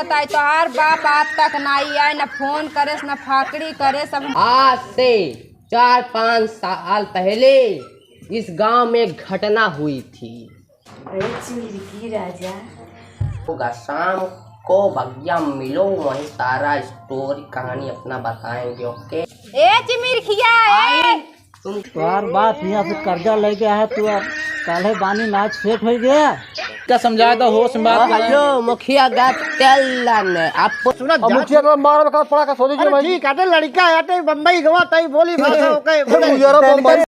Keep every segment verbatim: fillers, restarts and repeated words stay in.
बताई, तोहार बाप आज तक ना आई आए, ना फोन करे, ना फाकड़ी करे, सब। आज से चार पाँच साल पहले इस गांव में घटना हुई थी। अरे चिमिरकी राजा। होगा शाम को भैया मिलो, वहीं सारा स्टोरी कहानी अपना बताएंगे। ओके। ए चिमिरखिया, ए। आई। तुम तोहार बाप यहाँ से कर्जा लेके आया, तू अब काल्हे बानी नाच सेठ हो गया। का समझाए तो होश में बात। हेलो मुखिया, गा तेलन। आप सुना अब जा- मुखिया का मार का पड़ा का सोचे अरे भाई। ठीक है, तो लड़का है, तो बम्बई गवा, तई बोली भाषा, ओके, बोले। यार बम्बई।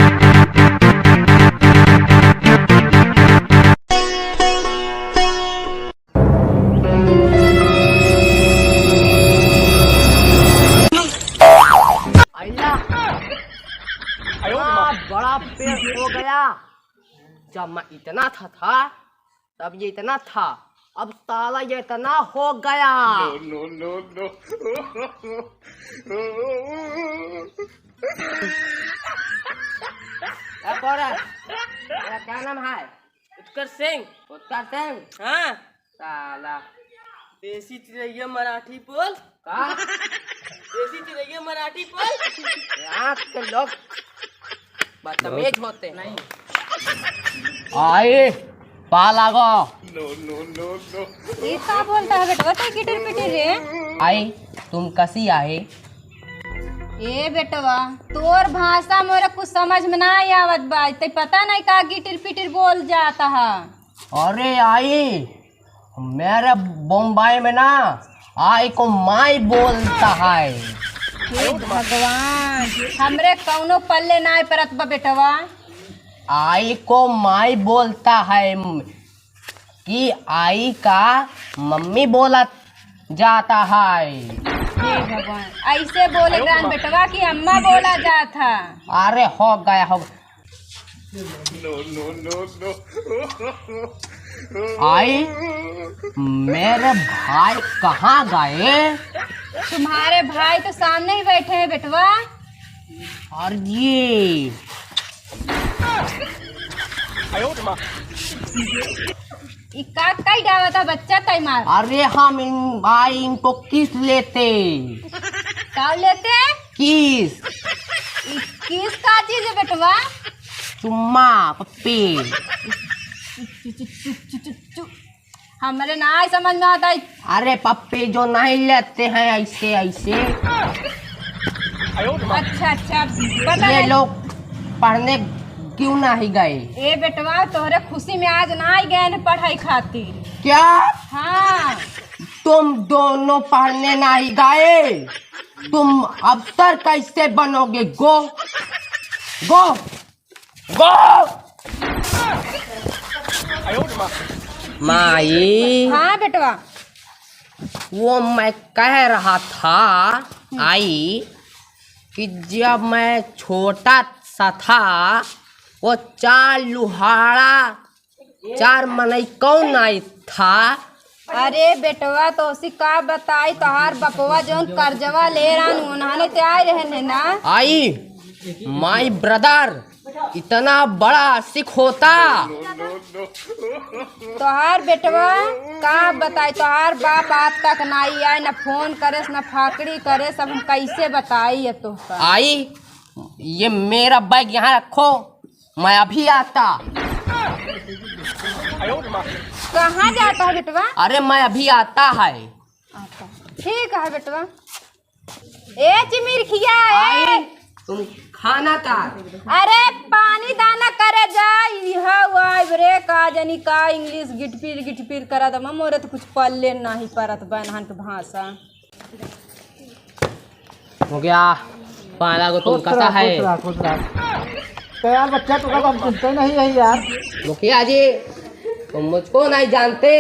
अल्लाह, इतना बड़ा पेड़ हो गया। जब मैं इतना था, था, तब ये इतना था, अब साला ये इतना हो गया। No, no, no, no। ए, कौन है? तेरा क्या नाम है? उत्कर्ष सिंह। उत्कर्ष सिंह? हाँ। साला। देसी चिरैया मराठी बोल। का? देसी चिरैया मराठी बोल। यहाँ के लोग बदतमीज होते हैं। नहीं। आए, पा लागो। ये का बोलता है बेटवा, तै गिटिर पिटिर रे? आई, तुम कसी आहे? ए बेटवा, तोर भाषा मोरे कुछ समझ में ना आवत बा, तै पता नहीं का गिटिर पिटिर बोल जाता है। अरे आई, मेरे बम्बई में ना आई को माई बोलता है। हे भगवान, हमरे कौनो पल्ले ना परत बा बेटवा। आई को माई बोलता है कि आई का मम्मी बोला जाता है। हे भगवान, ऐसे बोले ग्राम बेटवा कि अम्मा बोला जाता। अरे हो गया, हो गया। आई, मेरे भाई कहाँ गए? तुम्हारे भाई तो सामने ही बैठे हैं बेटवा। अरे, ई का कई डावा था बच्चा तै मार? अरे हम इन, भाई इनको किस लेते? का लेते? किस। ई किस का चीज है बेटवा? चुम्मा, पप्पी। चु, चु, चु, चु, चु, चु। हमरे ना समझ में आता है। अरे पप्पी जो नहीं लेते हैं ऐसे, ऐसे। अच्छा, अच्छा, पता ये नहीं। लोग पढ़ने क्यों नहीं गए? ए बेटवा, तोहरे खुशी में आज ना ही गए न पढ़ाई खातिर। क्या? हाँ। तुम दोनों पढ़ने नहीं गए, तुम अफसर कैसे बनोगे? गो, गो, गो। माई। हाँ बेटवा। वो मैं कह रहा था, आई, कि जब मैं छोटा सा था, वो चार लुहाड़ा, चार मनई कौन आई था? अरे बेटवा, तोसी का बताई, तोहार बपवा जौन कर्जवा ले रहन, उन्हाने ते आए रहन है ना? आई, my brother, इतना बड़ा आशिक होता। तोहार बेटवा का बताई, तोहार बाप आज तक ना आई, ना फोन करेस, ना फाकड़ी करेस, अब हम कैसे बताई ये तोहका? आई, ये मेरा बैग यहाँ रखो, मैं अभी आता। कहाँ जाता है बेटवा? अरे मैं अभी आता है। आता। ठीक है बेटवा। ए चिमिरखिया, ए। आई, तुम खाना का? अरे पानी दाना करे जा, इहा वाई रे, का जनी का इंग्लिश गिटपिर गिटपिर करत बा, मोरे तो कुछ पल्ले नाही परत बा इन्हन के भाषा। हो गया, पाला को तुम खुश कसा रहा, है? खुश रहा, खुश रहा। तो यार बच्चा, तुमका तो हम चिंता नहीं है यार। मुखिया जी, तुम मुझको नहीं जानते,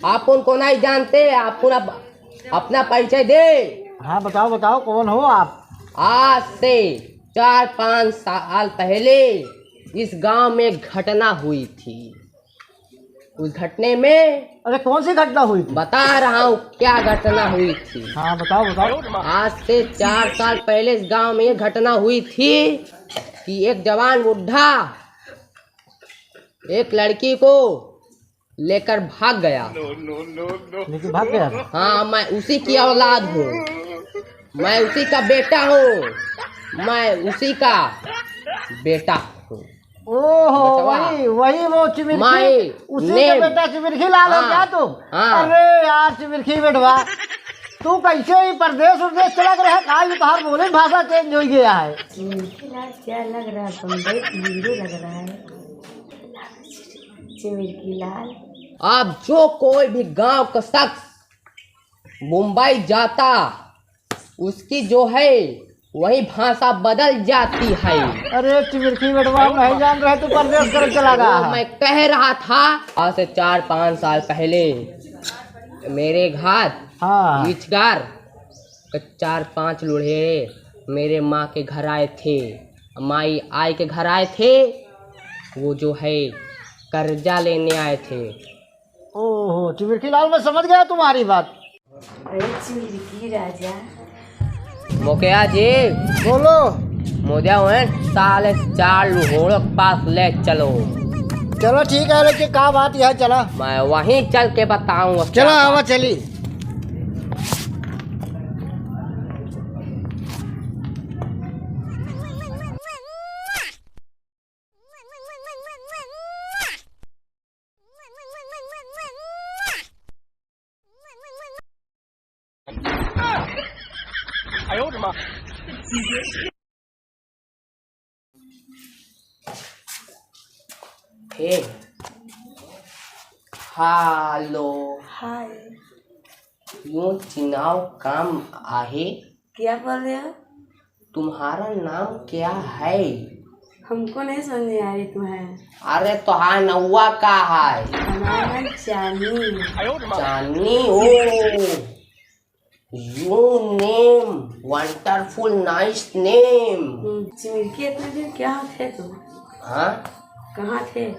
आप उनको नहीं जानते, आप पूरा अपना परिचय दे। हाँ, बताओ, बताओ, कौन हो आप? आज से चार पाँच साल पहले इस गांव में घटना हुई थी। उस घटने में अरे, कौन सी घटना हुई थी? बता रहा हूँ क्या घटना हुई थी। हाँ, बताओ, बताओ। आज से चार साल पहले इस गांव में ये घटना हुई थी कि एक जवान बुढ़ा एक लड़की को लेकर भाग गया। लेके भाग गया था? हाँ, मैं उसी की औलाद हूँ, मैं उसी का बेटा हूँ, मैं उसी का बेटा हूँ। ओहो, बेटवा। वही, वही वो चिमिरखी, my उसी का name। बेटा चिमिरखी लाल हो हाँ, क्या तू? हाँ। अरे यार चिमिरखी बेटवा, तू कैसे ही परदेस उरदेस चला गया है, काल तोहार बोले भाषा change होइ गया है। चिमिरखी लाल क्या लग रहा है, बम्बई का हीरो लग रहा है। चिमिरखी लाल। अब जो कोई भी गांव का शख्स मुंबई जाता, उसकी जो है, वही भाषा बदल जाती है। अरे चिमिरखी बेटवा, हम नहीं जान रहे तू परदेस करे चला गया वो है। मैं कह रहा था, आज से चार पाँच साल पहले मेरे घर हाँ। बीचगार चार पाँच लुढ़ेरे मेरे माँ के घर आए थे, माई आई के घर आए थे, वो जो है कर्जा लेने आए थे। ओहो, चिमिरखी लाल, मैं समझ गया तुम्हारी बात। अरे चिमिरखी राजा। मोकया जी। बोलो। मोजा हुए साले चार लुहोड़ों के पास ले चलो। चलो ठीक है, लेकिन का बात यह चला? मैं वहीं चल के बताऊंगा क्या चला, बात। आवा चली। हे, हेलो। हाय। यूं चिनाव काम आहे। क्या बोल रहे हो? तुम्हारा नाम क्या है? हमको नहीं समझ में आ रही तुम्हें। अरे, तोहार नौवा का है? हमारा नाम चांदनी। चांदनी, ओ। You name, wonderful, nice name। हम्म, चिमिरखी, इतने दिन क्या थे तुम? हाँ? कहाँ थे?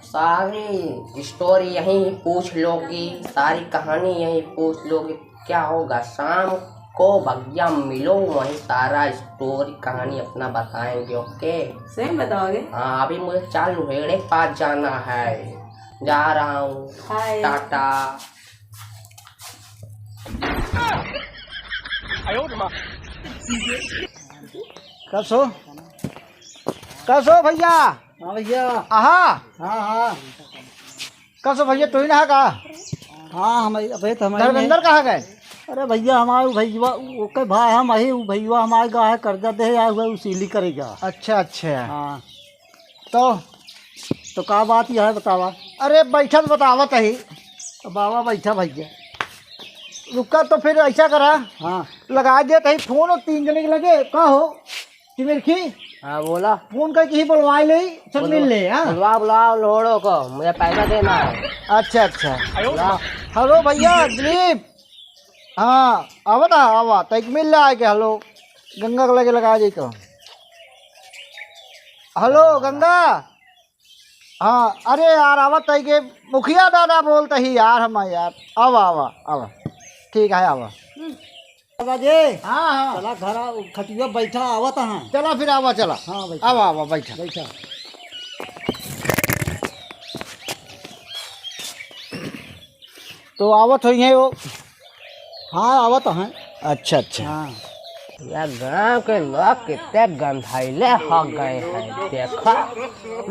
सारी story यहीं पूछ लोगी, सारी कहानी यहीं पूछ लोगी। क्या होगा, शाम को भैया मिलो, वहीं सारा story कहानी अपना बताएंगे, OK? सही में बताओगे? हाँ, अभी मुझे चार लुहेड़े के पास जाना है, जा रहा हूँ। हाय। टाटा। कसो, कसो भैया। हाँ भैया। आहा। हाँ, हाँ। कसो भैया, तू ही ना का? हाँ, हम, अबे तो हम ही धर्मेंद्र नहीं। कहाँ गए? अरे भैया, हमारे भैया, ओके भाई, हम अही, उ भैया हमारे गा है, कर्जा दे आया हुआ, उसीली करेगा। अच्छा, अच्छा। हाँ। तो? तो का बात यह है, बतावा? अरे, बैठा तो बतावत ही। तो बाबा, बैठा भैया। रुका, तो फिर ऐसा करा। हाँ। लगा दे तही फोन और तीन जने के लगे, का हो? चिमिरखी? हाँ, बोला। फोन करके ही बुलवा ले, सब बोलो। मिल ले, हाँ? बुलवा, बुलाओ लोड़ो को, मुझे पैसा देना है। अच्छा, अच्छा। बुला। हेलो भैया, दिलीप। हाँ, आवा था, आवा, तैक मिल ले आके, हेलो। गंगा के लगे लगा दे तो। हेलो, गंगा। हाँ, अरे यार, आवा तई के मुखिया दादा बोलत ही यार, हम यार। आवा, आवा, आवा। ठीक है, आवा। बाबा जी। हाँ, हाँ। चला घरा खटिया बैठा, आवत हैं। चला फिर, आवा, चला। हाँ, बैठा। आवा, आवा, बैठा। बैठा। तो आवत होइहैं वो। हाँ, आवत हैं। अच्छा, अच्छा। हाँ। या गांव के लोग कितने गंधाइले हो गए हैं। देखो,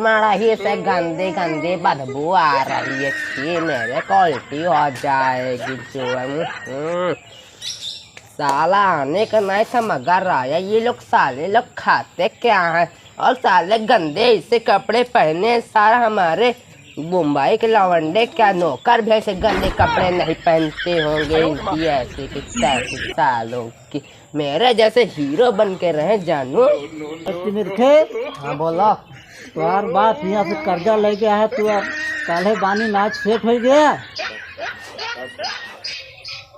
मड़ही से गंदी गंदी बदबू आ रही है। छी, मेरे को उल्टी हो जाएगी जो। हम्म। साला आने का नहीं था मगर आया। ये लोग, साले लोग खाते क्या हैं? और साले गंदे ऐसे कपड़े पहने, सारा हमारे बम्बई के लवंडे क्या नौकर भी ऐसे गंदे कपड़े नहीं पहनते होंगे। इनकी ऐसी की तैसी सालों की, मेरे जैसे हीरो बन के रहे जानू। अरे मिरखे। हाँ, बोला। तोहार बाप यहाँ से कर्जा लेके आया, तू अब काल्हे बानी नाच सेट हो गया।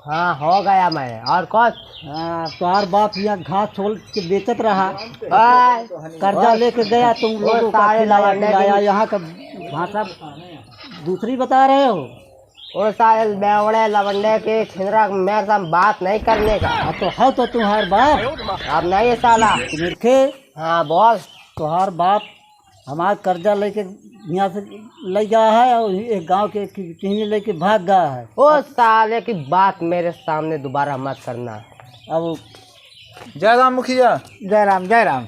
हाँ, हो गया मैं, और कुछ? हाँ, तोहार बाप यहाँ घास छोल के बेचत रहा। आय। कर्जा ओ, लेके गया, तुम ओ, लोगों का सारे खिलाया लवंडे पिलाया, के यहाँ का भाषा दूसरी बता रहे हो। ओ साले बेवड़े लवंडे के छिंदरा, मेरे साथ बात नहीं करने का। अब तो है तो तुम्हार बाप। अब नहीं साला। मिरखे। हाँ, बोल। तोहार बाप हमार कर्जा लेके यहाँ से ले गया है और एक गाँव के कि-, किहने लेके भाग गया है। ओ साले की बात मेरे सामने दोबारा मत करना। अब जय राम मुखिया। जय राम, जय राम।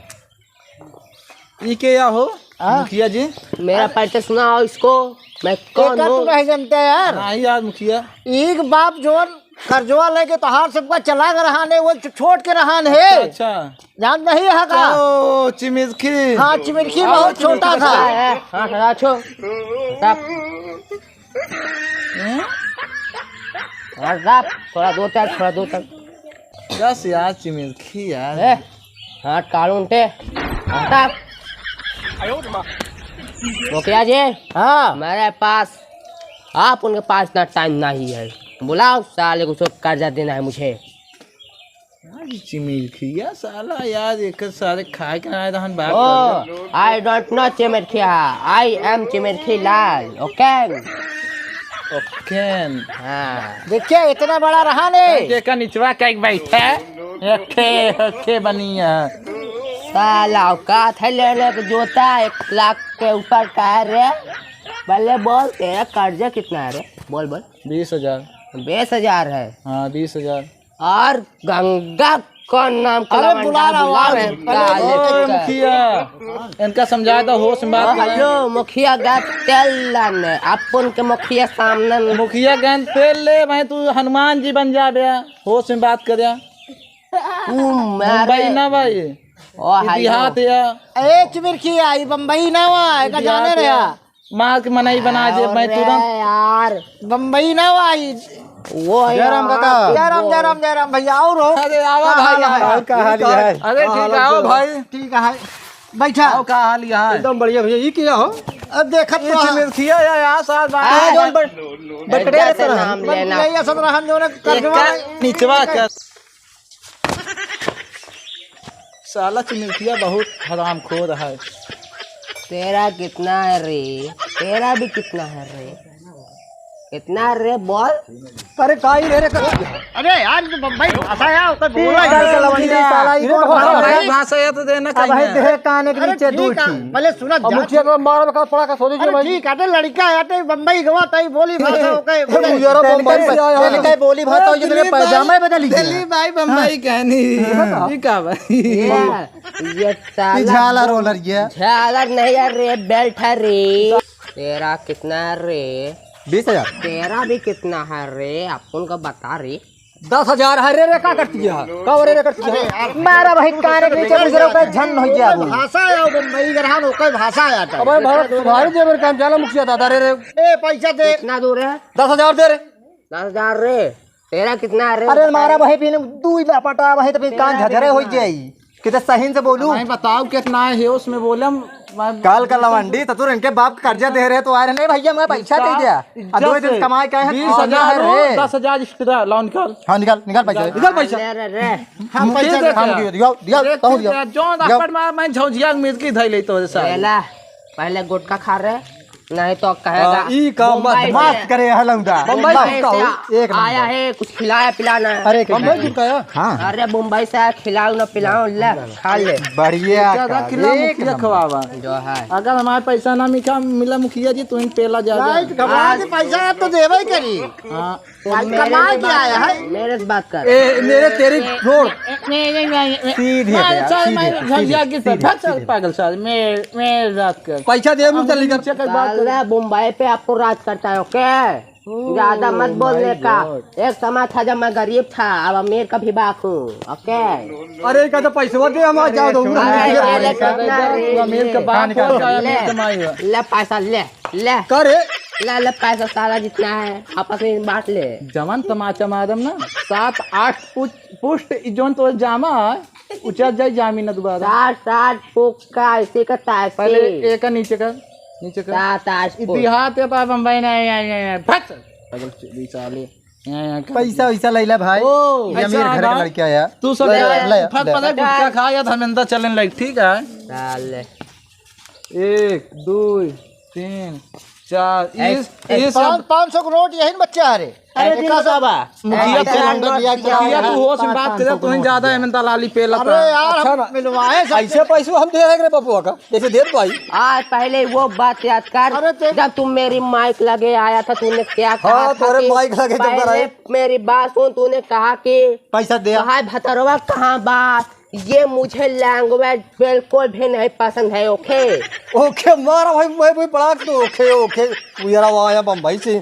ई के या हो? हाँ? मुखिया जी। मेरा परिचय सुनाओ इसको, मैं कौन एका तू हूँ? नहीं जानता यार। नहीं यार मुखिया। एक बाप जोन कर्जवा लेके तोहार सबका चला के रहान है, वो छो-, छोट के रहान है। अच्छा, अच्छा। जान नहीं है का? ओ, चिमिरखी। हाँ, चिमिरखी बहुत छोटा था। हाँ, हाँ, छो। साहब। हैं? हाँ, साहब, थोड़ा दो चार, थोड़ा दो चार। बस यार, चिमिरखी यार। ए, हाथ काढून ते। हटा। मुखिया जी, हाँ। मेरे पास, आप उनके पास इतना टाइम नहीं है। बुलाओ साले को, उसको कर्जा देना है मुझे। यार, ये चिमिरखिया साला यार, एक सारे खाए के ना आए, तो हम बात ओ, कर ले। I don't know चिमिरखिया, I am चिमिरखी लाल, okay? Okay। हाँ। देखिए, इतना बड़ा रहा ने। देखा निचवा कहीं बैठा है, okay, okay बनी है। साला औकात है लेने के जूता, एक लाख के ऊपर का है रे? पहले बोल, तेरा कर्जा कितना है रे? बोल, बोल। बीस हजार। बीस हजार है? हाँ, बीस हजार। और गंगा कौन नाम का अरे, लवंडा बुला रहा हूँ, बुला आ रहे हैं। रहे हैं। ओए, मुखिया, इनका समझाए दो, होश में बात करें। हेलो, मुखिया गया तेल लाने, अपन के मुखिया सामने न- मुखिया गया तेल ले, भाई, तू हनुमान जी बन जा बे, होश में बात कर। तू मारे। मुंबई ना भाई, ओ, ये हेलो। देहात या। ए, चिमिरखिया, ये बम्बई ना हुआ, एका जाने देहात रहा। या। मार के मनई बना दे, मैं अरे तुरंत यार, बम्बई ना भाई। वो जय राम यार, काका। जय राम, जय राम, जय राम भैया, और हो? अरे, आवा का भाई, हाल है? आवा। और का हाल है? अरे, ठीक है, आओ भाई। ठीक है, बैठा। आओ, का हाल है? एकदम बढ़िया भैया, ये क्या हो? अब देखत ये तो चिमिरखिया या, या साथ बात आ, है। जोन बट-, बटकरे जैसे रहत रहन। नाम लेना। बटकरे या सब रहन, जो ना एक कर्जवा का में निचवा कर। साला चिमिरखिया बहुत हरामखोर है। तेरा कितना है रे? तेरा भी कितना है रे? कितना है रे बोल? अरे काई रे रे कर। अरे यार, ये तो बम्बई भाषा है, उसको बोला ही नहीं। लवंडी साला, ये कौन भाषा है? भाषा है तो देना अब है चाहिए। देह कान एक अरे नीचे ठीक है, दूठी। भले सुनत अब जा। मुखिया को मार बका थोड़ा का सोचे अरे भाई। ठीक है, तो लड़का है, तो बम्बई गवा, तई बोली भाषा, ओके, ए, बोले। मुझे यार दिल्ली बम्बई का, से आया है। दिल्ली का बोली भाषा, ए, ये तेरे दिल्ली पैजामा भाई, ही बदल गया। दिल्ली भाई, बम्बई हाँ। कहनी। ये का भाई? ये, ये ये साला झाला रोलर ये। झालर नहीं यार रे, बेल्ट है रे। तेरा कितना रे? बीस हजार। तेरा भी कितना है रे? अपन को बता रे। दस हजार है रे, रे का करती है? का रे, रे करती है? अरे यार। मारा भाई कान के नीचे मुझे कोई झन हो गया अभी। भाषा है वो बम्बई ग्रहण, वो कोई भाषा है आता। अबे भारत सुधारी दे मेरे काम, जाला मुखिया दादा रे, रे। ए, पैसा दे। कितना दूर है? दस हजार दे रे। दस हजार रे। तेरा कितना है रे? अरे मारा भाई, पीने दू ही पटा भाई, तो फिर कान झझरे हो जाई। किते सहीन से बोलू। भाई बताओ कितना है, होश में बोलम। काल का लवंडी, तो तू इनके बाप का कर्जा दे रहे, तो आ रहे, "नहीं भैया, मैं पैसा दे दिया।" इज्जत आ, दो दिन से। कमाए का है, बीस हजार और लो, रे। दस हजार extra, लाओ निकाल। हाँ, निकाल, निकाल पैसा, निकाल पैसा। ले रे, रे। हम पैसा दे, दे, हम दियो, दियो, दियो, देख, तहु दियो, दियो। जो दियो। थप्पड़ मार, मैं झौंझिया के मिर्गी धई ले तोरे साथ। पहले गुटखा खा रहे, नहीं तो कहेगा, हाँ, ई काम मत, बम्बई से, मत करे, हलौंडा। बम्बई बम्बई से से का हो? एक नंबर। आया है, कुछ खिलाया पिलाना है। अरे, बम्बई से का आया? हाँ। अरे, बम्बई से आया, खिलाओ ना पिलाओ, ले, खा ले। बढ़िया क्या का, खिला एक मुखिया नंबर। खवावा। जो है। अगर हमारे पैसा ना मिखा, मिला मुखिया जी, तो इन पेला जा, जा। नहीं, तो घबरा के पैसा आप तो देवे ही करी। हाँ। आज मेरे कमा से के बात आया कर, है। मेरे से बात कर। ए, मेरे तेरी ए, रोड। ए, ए, ए, ए, ए, सीधे मार पे यार, साल सीधे मार पे, घर सीधे, जाके सीधे, भाग साल सीधे। पागल साल, मेरे, मेरे बात कर। पैसा दे, मुझे निकल। नीचे का बात कर। साला बम्बई पे आपको राज करता है, ओके? Oh ज्यादा मत बोलने my का। God। एक समय था जब मैं गरीब था, अब अमीर का भी बाप हूँ, ओके? अरे, का तो पैसवा दे, हम आ जाओ, तो अरे, अरे, अरे, अमीर का बाप ले, हो, चाहे अमीर कमाई हो। ले, ले पैसा ले। ले। का रे? ले, ले पैसा साला जितना है, आपस में बांट ले। जवन तमाचा मारम ना, सात आठ पुच-, पुष्ट ई जौन तो जामा है, उचर जाई जामी ना दोबारा। सात, सात फुक का, इसी का तासी। पहले एक का नीचे कर, नीचे कर। सात आठ ई फुक। देहात है, पापा, भाई, नहीं, नहीं, नहीं, नहीं, फट। पागल चोदी साले। यहाँ, यहाँ कर। पैसा वैसा ले ले भाई। ओ, ये अमीर अच्छा, घर का भाई। लड़का है। तू सब ले, ले, ले, फट ले। पहले गुटखा खा या धर्मेंद्र चलन लाइक, ठीक है? साले। एक, दो, तीन, या, इस, इस पाँच, पाँच सौ के नोट यही न बच्चा है रे। अरे, अरे, दिन का बतावा। मुखिया ऐसा तू, लंडा दिया, मुखिया तू होश में बात कर, तुम्हें ज्यादा एमन दलाली पे लता। अरे यार, अच्छा हम ना। मिलवाए सब। ऐसे पैसे हम दे रहे रे बबुआ का, जैसे देत भाई। आज पहले वो बात याद कर, अरे ते जब तुम मेरी माइक लगे आया था, तूने क्या कहा हाँ, था तोरे कि माइक लगे जब पहले कराए। मेरी बात सुन, तूने कहा कि पैसा दे। कहा है भतरवा, कहाँ बा? ये मुझे लैंग्वेज बिल्कुल भी नहीं पसंद है, ओके? ओके, मारा भाई, मैं भी पढ़ा तो ओके, ओके। तू यार आया बम्बई से।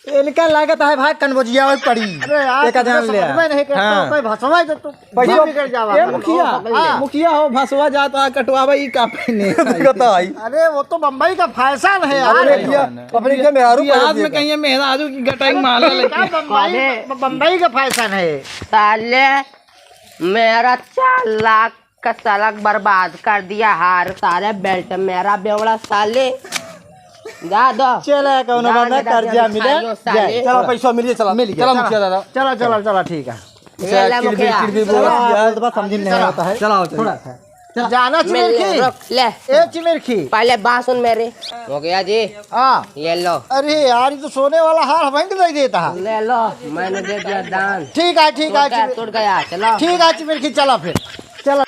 इनका लागत है भाई कन्वजिया में पड़ी। अरे यार, एक तुमने जान लिया। समझ में नहीं करता, हाँ। कोई भसवा है तो तू पैसा बिगड़ जावा। ए मुखिया, हाँ। मुखिया हो, भसवा जात आ, कटवावा ई का पहने। बताई। अरे वो तो बम्बई का फैशन है यार। अरे भैया, अपने के मेहरारू इतिहास पहन में दिया। कहीं मेहरारू की गटाई माला क्या लेके। बम्बई, अरे। बम्बई का फैशन है। साले, मेरा चार लाख का सड़क बर्बाद कर दिया हार, सारे बेल्ट मेरा बेवड़ा साले। जा दो। चला, कौनो जा बात ना, मेरा कर्जा मिला। साले। चला, पैसा मिल गया, चला। मिल गया। चला, चला। मुखिया दादा। चला, चला, चला, ठीक है। ये ले किरबिर, मुखिया। किरबिर बोला चला, यार। बात समझ में नहीं चला। आता है। चला, चला। थोड़ा सा। चला। जाना मिल ले, चिमिरखी। रुक, ले। ए चिमिरखी। पहले बात सुन मेरे। हो गया जी। हाँ। ये लो। अरे यार, ये तो सोने वाला हार हमें दे देता है। ले लो, मैंने दे दिया दान। ठीक है, ठीक है, टूट गया, चिमिर-, टूट गया, चलो। ठीक है, चिमिरखी, चला फिर। चला।